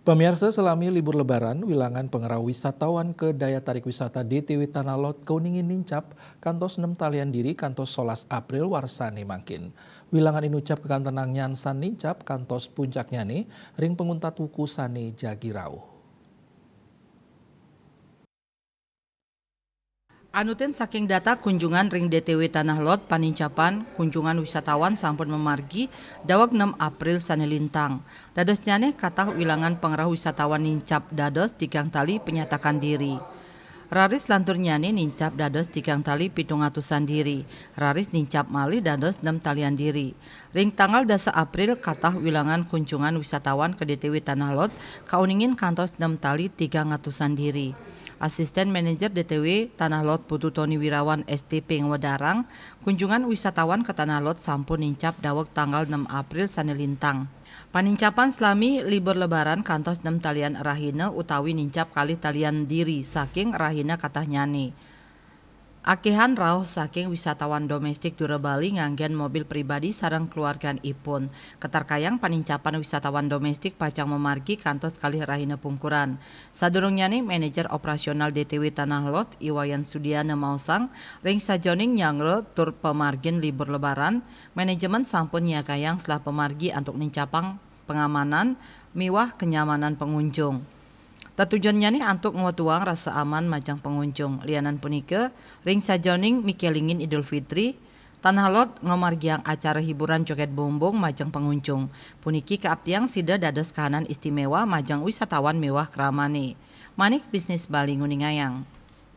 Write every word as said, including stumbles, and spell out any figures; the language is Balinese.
Pamiarsa, salami libur Lebaran, wilangan pangarah wisatawan ka daya tarik wisata D T W Tanah Lot kauningin nincap kantos nem talian diri kantos solas April warsa mangkin. Wilangan inucap kakantenang nyansan nincap kantos puncaknyane ring panguntat wuku sane jagi rauh. Anutin saking data kunjungan ring D T W Tanah Lot, panincapan kunjungan wisatawan sampun mamargi daweg nem April sane lintang. Dadosnyane katah wilangan pangarah wisatawan nincap dados tigang tali panyatakan diri. Raris lanturnyane nincap dados tigang tali pitung atusan diri. Raris nincap malih dados nem talian diri. Ring tanggal dasa April, katah wilangan kunjungan wisatawan ka D T W Tanah Lot kauningin kantos nem tali tigang atusan diri. Asisten Manajer D T W Tanah Lot Putu Tony Wirawan S T P ngwedarang, kunjungan wisatawan ka Tanah Lot sampun nincap daweg tanggal nem April sane lintang. Panincapan salami libur Lebaran kantos nem talian rahina utawi nincap kalih talian diri saking rahina katahnyane. Akehan rauh saking wisatawan domestik dura Bali nganggen mobil pribadi sareng keluarganipun. Katarkayang panincapan wisatawan domestik pacang mamargi kantos kalih rahina pungkuran. Sadurungnyane, Manajer Operasional D T W Tanah Lot, I Wayan Sudiana maosang, ring sajeroning nyanggra tur pamargin libur Lebaran, manajemen sampun nyiagayang selah pamargi antuk nincapang pangamanan miwah kenyamanan pangunjung. Tetujonnyane antuk ngwetuang rasa aman majeng pangunjung. Lianan punika, ring sajeroning mikelingin Idul Fitri, Tanah Lot ngamargiang acara hiburan joget bumbung majeng pangunjung. Puniki kaaptiang sida dados kahanan istimewa majeng wisatawan miwah kramane. Manik Bisnis Bali nguningayang.